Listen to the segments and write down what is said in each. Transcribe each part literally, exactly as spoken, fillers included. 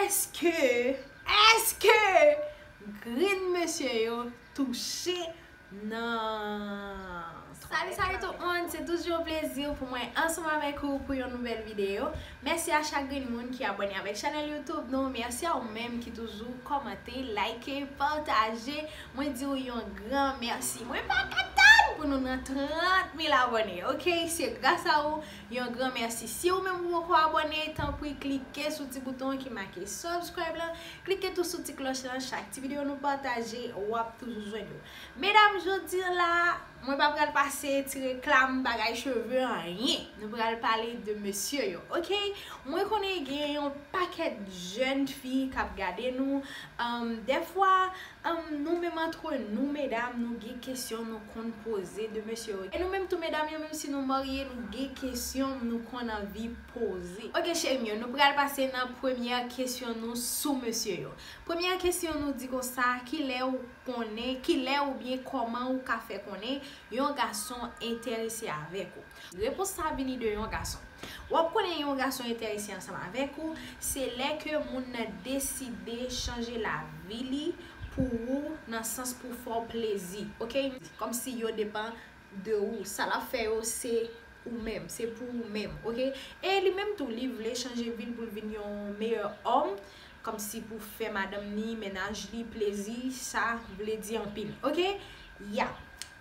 Èske, èske grenn mesye yo touche nan... Salut, salut tout moun, se toujou yon plezi pou mwen ansanm avèk ou pou yon nouvèl videyo. Mèsi a chak grenn moun ki abòne avèk chanèl YouTube nou. Mèsi a ou menm ki toujou kòmante, like, pataje. Mwen di w yon gran mèsi. Mwen pa ka tann pou nou nan trant mil abòne, oke? Se gras a ou, yon gran mèsi. Si ou menm ou poko abòne, tanpri klike sou ti bouton ki make subscribe lan, klike tou sou ti klòch lan, chak ti videyo nou pataje, w ap toujou jwenn yo. Medam, jodi a la, mwen pa pral pase ti reklam, bagay cheve, anyen. Nou pral pale de mesye yo, oke? Mwen konnen gen yon pakèt jèn fi k ap gade nou. Um, dèfwa, um, nou menm antre nou, medam, nou gen kesyon nou konn poze de mesye yo. E nou menm tou, medam yo, menm si nou marye, nou gen kesyon nou konn anvi poze. Oke, cheri m yo, nou pral pase nan premyè kesyon nou sou mesye yo. Premyè kesyon nou di konsa, kilè ou konnen, kilè oubyen kòman ou ka fè konnen yon gason enterese avèk ou? Repons sa vini de yon gason. W ap konnen yon gason enterese ansanm avèk ou, se lè ke moun nan deside chanje lavi li pou ou, nan sans pou fè w plezi, oke? Kòmsi yo depann de ou. Sa l ap fè yo, se ou menm, se pou ou menm, oke? E li menm tou, li vle chanje vi l pou l vin yon meyè òm, kòmsi pou fè madanm ni, mennaj li plezi, sa vle di anpil, oke? Ya.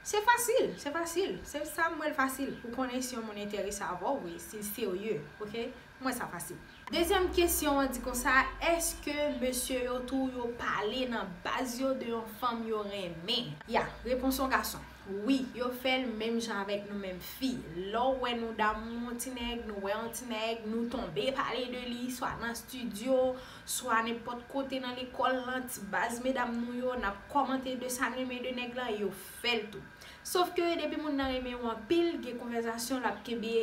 Se fasil, se fasil. Se sa m wè l fasil pou konnen si yon moun enterese avè w vre, si l serye, oke? M wè sa fasil. Dezyèm kesyon an di konsa, èske mesye yo tou yo pale nan baz yo de yon fanm yo renmen? Ya, repons yon gason. Wi, yo fè l menm jan avèk nou menm fi. Lè w wè nou damou yon ti nèg, nou wè yon ti nèg, nou tonbe pale de li, swa nan estidyo, swa nenpòt kote nan lekòl lan, ti baz medam nou yo, n ap kòmante de sa n renmen de nèg lan, yo fè l tou. Sof ke depi moun nan renmen w anpil, gen konvèsasyon l ap kenbe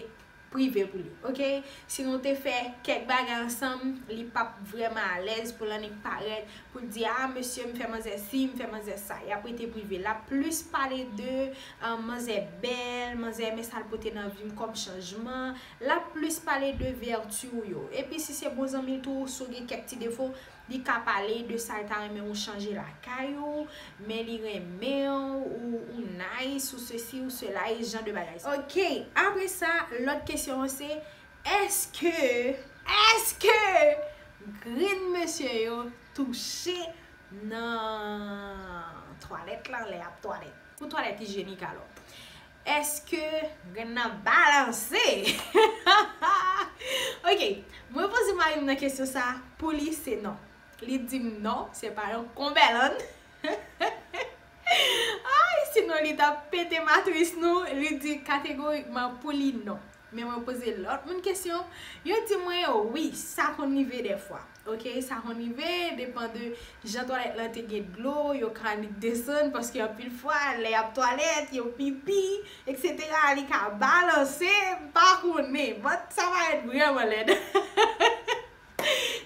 prive pou li, oke? Si nou te fè kèk bagay ansanm, li p ap vrèman alèz pou l annik parèt, pou l di, "A, mesye, m fè manzè si, m fè manzè sa." Y ap rete prive. L ap plis pale de, ah, manzè bèl, manzè men sa l pote nan vi m kòm chanjman. L ap plis pale de vèti w yo. Epi si se bon zanmi l tou, si w gen kèk ti defo, li ka pale de sa l ta renmen ou chanje lakay ou, men li renmen w, ou, ou nice, ou sesi, ou sela, e jan de bagay sa. Oke, apre sa, lòt kesyon an se, èske, èske grenn mesye yo touche nan twalèt lan, lè y ap twalèt? Pou twalèt ijyenik alò. Èske grenn nan balanse? Oke, mwen poze mari m nan kesyon sa, pou li se non. Li di m non, se pa yon konbèlann. Ay, sinon li t ap pete matris nou, li di kategorikman pou li non. Men mwen poze lòt moun kesyon, yo di mwen wi, sa konn rive dèfwa. Oke, sa konn rive, depan de jan twalèt lan te gen dlo, yo ka annik desann, paske anpil fwa, lè y ap twalèt, yo pipi, etsetera, li ka balanse, m pa konnen. But sa parèt vrèman lèd.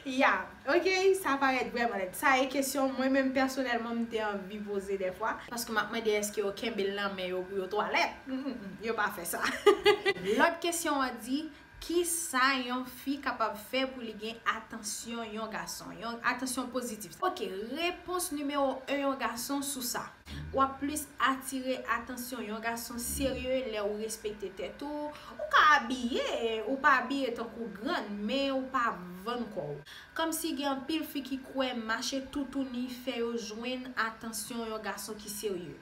Ya, oke, sa parèt vrèman lèd. Sa e kesyon mwen menm pèsonèlman m te anvi poze dèfwa. Paske m ap mande èske yo kenbe l nan men yo pou yo twalèt. Mm, mm, mm, yo pa fè sa. Lòt kesyon an di, kisa yon fi kapab fè pou li gen atansyon yon gason? Yon atansyon pozitif. Oke, repons nimewo en yon gason sou sa. W ap plis atire atansyon yon gason serye lè ou respekte tèt ou. Ou ka abiye, ou pa abiye tankou grann, men ou pa vann kò w. Kòmsi gen anpil fi ki kwè mache toutouni fè yo jwenn atansyon yon gason ki serye.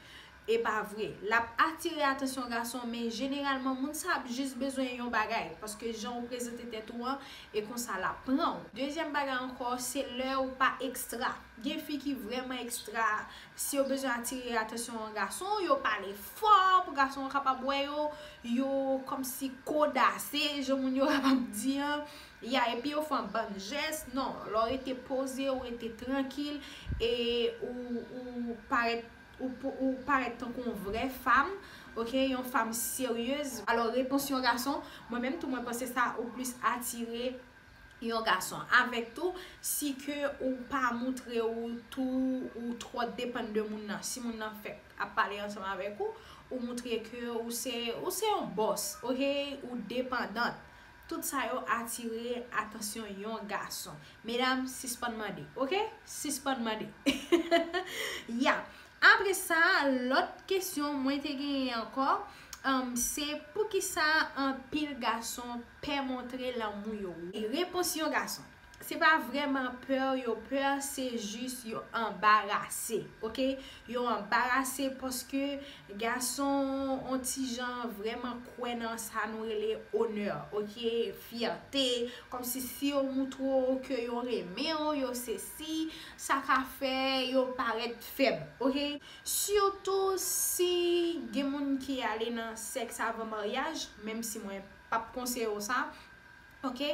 E pa vre. L ap atire atansyon gason, men jeneralman, moun sa ap jis bezwen yon bagay, paske jan ou prezante tèt ou an, e konsa l ap pran w. Dezyèm bagay ankò, se lè ou pa ekstra. Gen fi ki vrèman ekstra. Si yo bezwen atire atansyon yon gason, yo pale fò pou gason an kapab wè yo, yo kòmsi kodase, jan moun yo kapab di an. Ya, epi yo fè yon bann jès. Non, lè w rete poze, ou rete trankil, e ou, ou parèt, ou, ou parèt tankou yon vrè fanm, oke, yon fanm seryez. Alò, repons yon gason, mwen menm tou, mwen panse sa, ou plis atire yon gason. Avèk tou, si ke ou pa moutre ou tou, ou twò depann de moun nan. Si moun nan fèk ap pale ansanm avèk ou, ou moutre ke ou se, ou se yon bòs, oke? Ou depandant. Tout sa yo atire atansyon yon gason. Medam, sispann mande, oke? Sispann mande. Ya. Apre sa, lòt kesyon mwen te genyen ankò, um, se poukisa anpil gason pè montre lanmou yo? Repons yon gason. Se pa vrèman pè yo pè, se jis yo anbarase, oke? Yo anbarase paske gason on ti jan vrèman kwè nan sa nou rele onè, oke? Fyète, kòmsi si yo moutre w ke yo renmen w, yo sesi, sa ka fè yo parèt fèb, oke? Sitou si gen moun ki ale nan sèks avan maryaj, menm si mwen p ap konseye w sa, oke?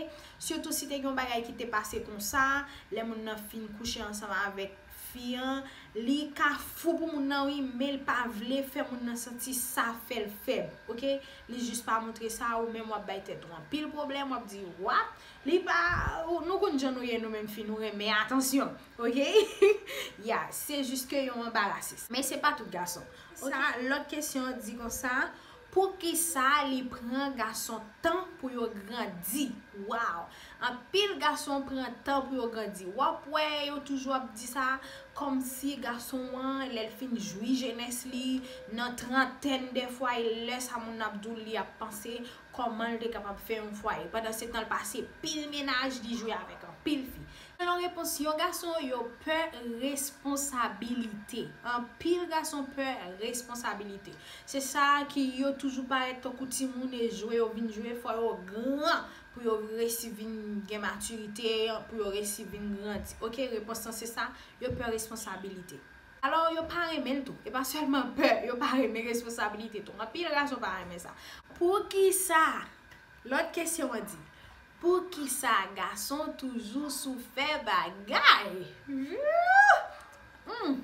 Sitou si te gen yon bagay ki te pase konsa, lè moun nan fin kouche ansanm avèk fi an, li ka fou pou moun nan wi, men l pa vle fè moun nan santi sa fè l fèb, oke? Li jis pa montre sa, ou menm w ap bay tèt ou anpil pwoblèm, w ap di, "What?" Li pa, nou konn jan nou ye nou menm fi, nou renmen atansyon, oke? Ya, se jis ke yo anbarase. Men se pa tout gason. Sa, lòt kesyon an di konsa, poukisa li pran gason tan pou yo grandi? Waw! Anpil gason pran tan pou yo grandi. W ap wè yo toujou ap di sa, kòmsi gason an, lè l fin jwi jenès li, nan trantèn dèfwa, e lè sa moun nan ap di w li ap panse kòman l te kapab fè yon fwaye. Pandan se tan, l pase pil mennaj, li jwe avèk anpil fi. Selon repons yon gason, yo pè responsabilite. Anpil gason pè responsabilite. Se sa ki yo toujou parèt tankou timoun e jwe yo vin jwe, fò yo gran pou yo resi vin gen matirite, pou yo resi vin grandi. Oke, repons lan se sa, yo pè responsabilite. Alò, yo pa renmen l tou. E pa sèlman pè, yo pa renmen responsabilite tou. Anpil gason pa renmen sa. Poukisa? Lòt kesyon an di, poukisa gason toujou sou fè bagay? Hmm.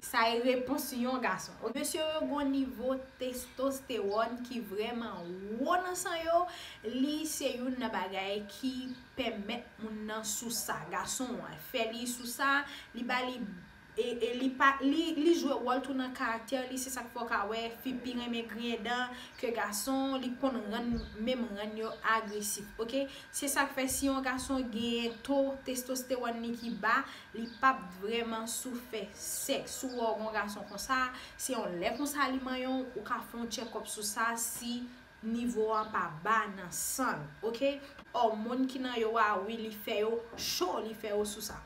Sa e repons yon gason. Mesye yo gon nivo testostewòn ki vrèman wo nan san yo. Li se youn nan bagay ki pèmèt moun nan sou sa. Gason an fè li sou sa, li ba li e, e li pa, li, li jwe wòl tou nan karaktè li, se sa k fè w ka wè fi pi renmen griyen dan ke gason, li konn rann, menm rann yo agresif, oke? Se sa k fè si yon gason gen to testostewòn li ki ba, li p ap vrèman sou fè sèks. Si w wè w gon gason konsa, se yon lè konsa li manyen w, ou ka fè yon tchèkòp sou sa, si nivo an pa ba nan san l, oke? Òmòn ki nan yo a, wi, li fè yo cho, li fè yo sou sa.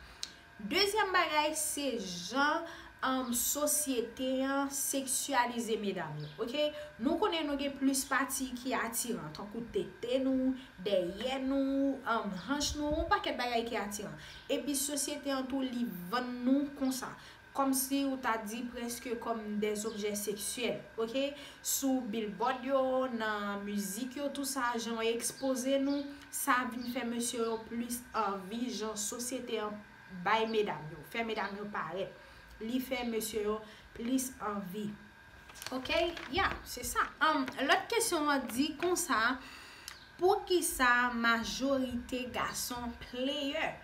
Dezyèm bagay, se jan, um, sosyete an seksyalize medam yo, oke? Nou konnen nou gen plis pati ki atiran, tankou tete nou, dèyè nou, um, hanch nou, yon pakèt bagay ki atiran. Epi sosyete an tou, li vann nou konsa. Kòmsi ou ta di prèske kòm des objets sexuels, oke? Sou billboard yo, nan mizik yo, tou sa, jan yo ekspoze nou, sa vin fè mesye yo plis anvi jan sosyete an bay medam yo, fè medam yo parèt. Li fè mesye yo plis anvi. Oke? Ya, se sa. Um, lòt kesyon an di konsa, poukisa majorite gason player?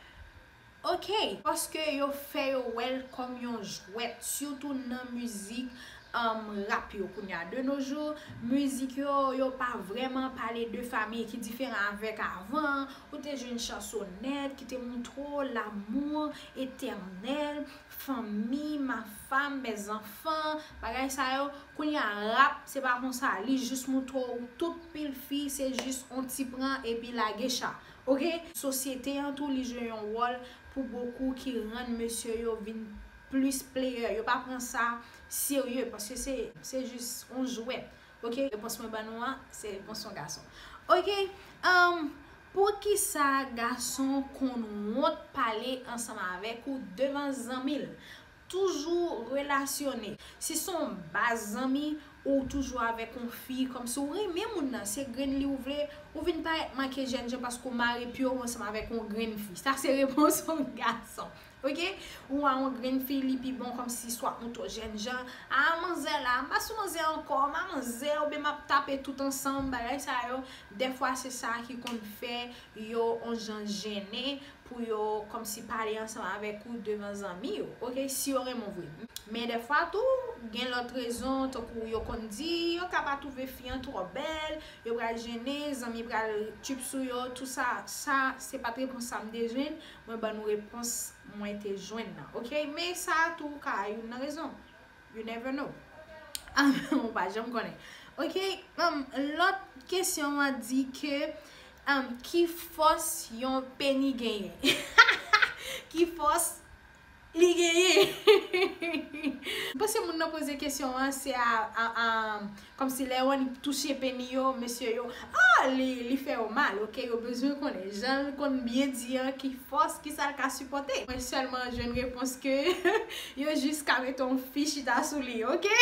Oke, paske yo fè yo wè l kòm yon jwèt, sitou nan mizik, um, rap yo kounye a. De nos jours, mizik yo, yo pa vrèman pale de fanmi ki diferan avèk avan. Ou te jwenn chansonèt ki te montre w l'amour éternel, fanmi, ma femme, mes enfants, bagay sa yo. Kounye a, rap, se pa konsa. Li jis montre w tout pil fi, se jis on ti pran epi lage cha. Oke? Sosyete an tou, li jwe yon wòl pou bokou ki rann mesye yo vin plis player. Yo pa pran sa serye paske se, se jis on jwèt. Oke? Repons mwen ban nou an, se repons yon gason. Oke? Um, poukisa gason konn wont pale ansanm avèk ou devan zanmi l? Toujou relasyone. Si se yon baz zanmi, ou toujou avèk yon fi, kòmsi ou renmen moun nan, se grenn li ou vle, ou vin parèt manke jènjan paske ou mare pye w ansanm avèk yon grenn fi. Sa se repons yon gason. Oke? Ou a yon grenn fi, li pi bon, kòmsi swa ou twò jènjan. A, manzè la, m pa sou manzè ankò, m a manzè, oubyen m ap tape tout ansanm, bagay sa yo. Dèfwa se sa ki konn fè yo on jan jennen pou yo kòmsi pale ansanm avèk ou devan zanmi yo, oke, si yo renmen w vre. Men dèfwa tou, Gen lòt rezon, tankou yo konn di, yo ka pa twouve fi an twò bèl, yo pral jennen, zanmi pral tchip sou yo, tou sa, sa, se pa t repons sa m te jwenn, mwen ban nou repons mwen te jwenn nan, oke? Men sa tou ka youn nan rezon. You never know. Ou pa janm konnen. Oke, um, lòt kesyon an di ke um, ki fòs yon peni genyen? Ki fòs li genyen? M panse moun nan poze kesyon an, se a, a, a, kòmsi lè yo annik touche peni yo, mesye yo, ah, li, li fè yo mal, oke? Yo bezwen konnen. Jan l konn byen di an, ki fòs, ki sa l ka sipòte. Mwen sèlman jwenn repons ke yo jis ka mete yon fi chita sou li, oke?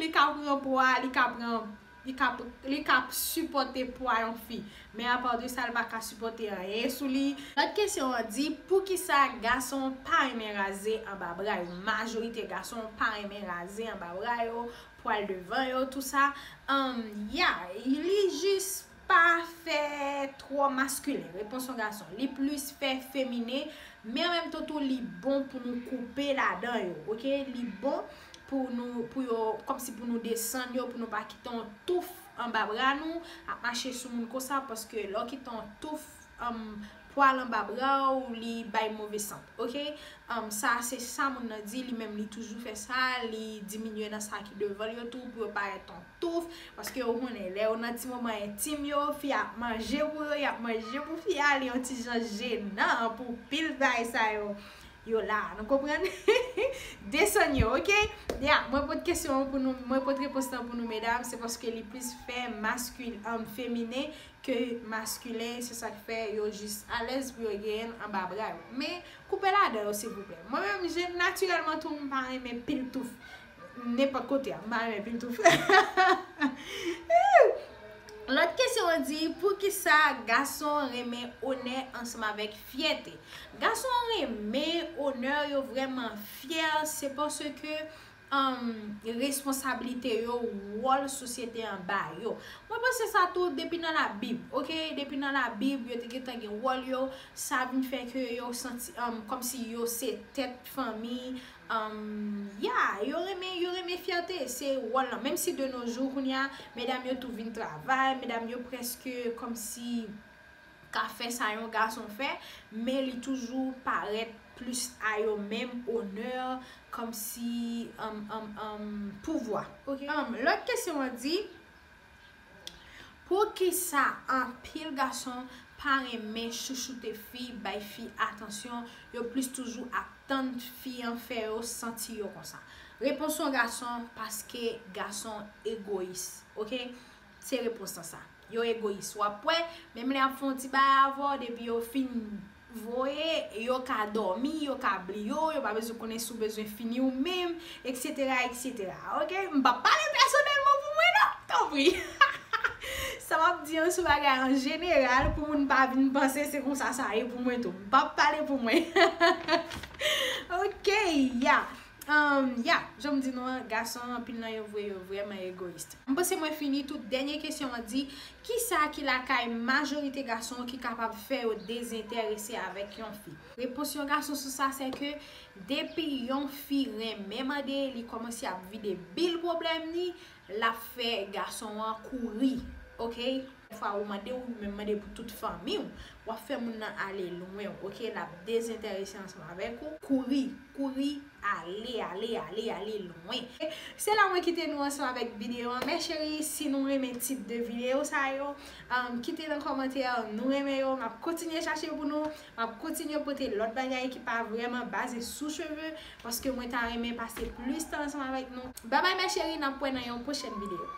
Li ka pran pwa, li ka pran, li ka, li ka sipòte pwa yon fi. Men apa de sa, l pa ka sipòte anyen sou li. Lòt kesyon an di, poukisa gason pa renmen raze anba bra yo? Majorite gason pa renmen raze anba bra yo, pwal devan yo, tou sa. Um, ya, li jis pa fè twò maskilen. Repons yon gason. Li plis fè feminen, men an menm tan tou, li bon pou nou koupe ladan yo, oke? Li bon pou nou, pou yo, kòmsi pou nou desann yo, pou nou pa kite yon touf anba bra nou, ap mache sou moun konsa, paske lè w kite yon touf, um, pwal anba bra w, li bay move sant, oke? Um, sa, se sa moun nan di, li menm li toujou fè sa, li diminye nan sa ki devan l yo tou, pou yo parèt yon touf, paske ou konnen, lè yo nan ti moman entim yo, fi ap manje pou yo, y ap manje pou fi a, li yon ti jan jenan pou pil bagay sa yo. Yo la, nou konprann? Desann yo, oke? Ya, mwen pot kesyon an pou nou, mwen pot repons lan pou nou, medam, se paske li plis fè maskil-, um, feminen ke maskilen, se sa k fè yo jis alèz pou yo genyen l anba bra yo. Men, koupe ladan yo, silvouplè. Mwen menm, je, natirèlman tou, m pa renmen pil touf. Nenpòt kote a, m pa renmen pil touf. Lòt kesyon an di, poukisa gason renmen onè ansanm avèk fyète? Gason renmen onè, yo vrèman fyè, se paske, um, responsablite yo, wòl sosyete an ba yo. Mwen panse sa tou depi nan Labib, oke? Depi nan Labib, yo te gentan gen wòl yo, sa vin fè ke yo santi, um, kòmsi yo se tèt fanmi, um, ya, yo renmen, yo renmen fyète, se wòl lan. Menm si de nos jours, kounye a, medam yo tou vin travay, medam yo prèske kòmsi ka fè sa yon gason fè, men li toujou parèt plis a yo menm onè, kòmsi, um, um, um, pouvwa. Oke? Um, lòt kesyon an di, poukisa anpil gason pa renmen chouchoute fi, bay fi atansyon, yo plis toujou ap tann fi an fè yo santi yo konsa? Repons yon gason, paske gason egoyis, oke? Se repons lan sa. Yo egoyis. W ap wè, menm lè y ap fè yon ti bagay avè w, depi yo fin voye, yo ka dòmi, yo ka bliye w, yo pa bezwen konnen si w bezwen fini w menm, etsetera, etsetera. Oke? M p ap pale pèsonèlman pou mwen, non. Tanpri. Sa m ap di an sou bagay an jeneral, pou moun pa vin panse se konsa sa ye pou mwen tou. M p ap pale pou mwen. Oke, ya. Um, ya, jan m di nou an, gason anpil nan yo vre, yo vrèman egoyis. M panse mwen fini tout. Dènye kesyon an di, kisa ki lakay majorite gason ki kapab fè yo dezenterese avèk yon fi? Repons yon gason sou sa, se ke depi yon fi renmen mande, li kòmanse ap vide bil pwoblèm li, l ap fè gason an kouri, oke? Fwa ou mande, ou menm mande pou tout fanmi w, w ap fè moun nan ale lwen, oke? L ap dezenterese ansanm avèk ou. Kouri, kouri, ale, ale, ale, ale lwen. Se la mwen kite nou ansanm avèk videyo an. Mes chéries, si nou renmen tit de videyo sa yo, um, kite nan kòmantè, nou renmen yo, m ap kontinye chache pou nou. M ap kontinye pote lòt bagay ki pa vrèman baze sou cheve, paske mwen ta renmen pase plis tan ansanm avèk nou. Babay mes chéries, n ap wè nan yon pwochèn videyo.